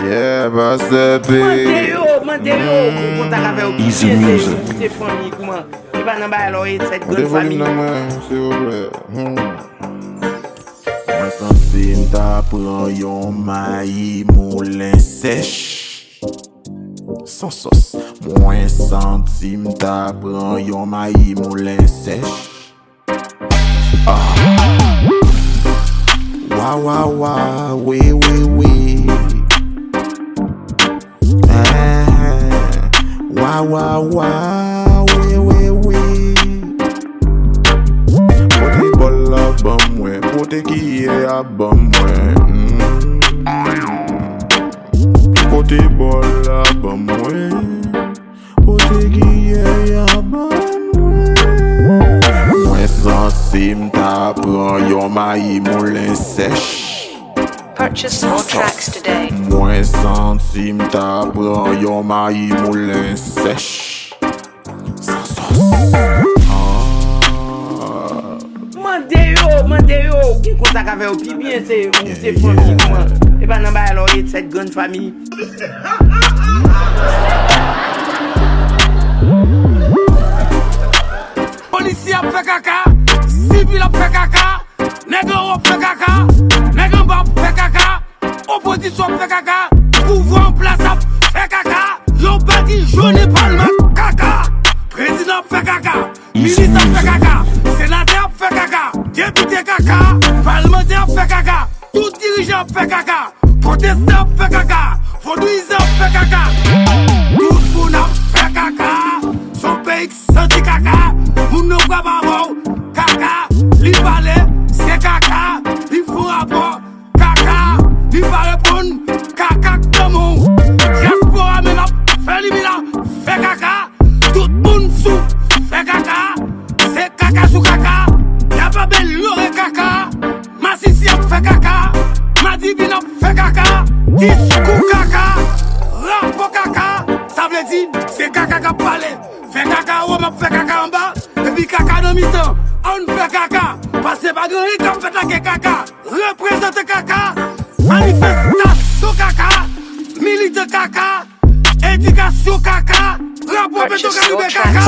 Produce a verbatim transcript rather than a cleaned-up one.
Yeah, Pastè P. Mande yo, mande yo, pou kontak avè yo, ki byen se, se fanmi, kouman? Se pa nan bagay la w ye, sèt grenn fanmi. Mande volim nan mwen, silvouplè. Hmm. Mwen santi m ta pran yon mayi moulen sèch. San sòs. Mwen santi m ta pran yon mayi moulen sèch. Ah. Wa, wa, wa, wi, wi, wi. Eh, wa, wa, wa, wi, wi, wi. Pote bòl la ban mwen, pote kiyè a ban mwen. Mm. Pote bòl la ban mwen. Pote kiyè a ban mwen. Mwen santi m ta pran yon mayi moulen sèch. Purchase more tracks today. Mwen santi m ta pran yon mayi moulen sèch. San sòs. Ah. Mande yo, mande yo, ou gen kontak avè yo, pi byen se, ou se fanmi, kouman? E pa nan bagay la w ye, sèt grenn fanmi. Polisye ap fè kaka, sivil ap fè kaka, nèg anwo ap fè kaka, nèg anba ap fè kaka, opozisyon ap fè kaka, pouvwa an plas ap fè kaka, yon pati jone palman kaka, prezidan ap fè kaka. Minis ap fè kaka, senatè ap fè kaka, depite kaka, palmantè ap fè kaka, tout dirijan ap fè kaka, pwotestan ap fè kaka, vodouyizan ap fè kaka. Tout moun ap fè kaka. Se yon peyi k santi kaka. Moun nan pran pa bò w. Kaka, li pale, se kaka, li fè rapò. Kaka, li pa reponn, kaka k nan men w. Dyaspora menm ap fè li vin la, fè kaka. Tout moun sou, fè kaka. Se kaka sou kaka. Y ap amelyore kaka. Masisi ap fè kaka. Madivin ap fè kaka. Diskou kaka. Rapò kaka. Sa vle di, se kaka k ap pale. Fè kaka anwo, m ap fè kaka anba. Epi kaka nan mitan. Ann fè kaka. Paske pa gen anyen k ap fèt la ke kaka. Reprezante kaka, manifestasyon kaka, milite kaka, edikasyon kaka, rapò Petwokaribe kaka,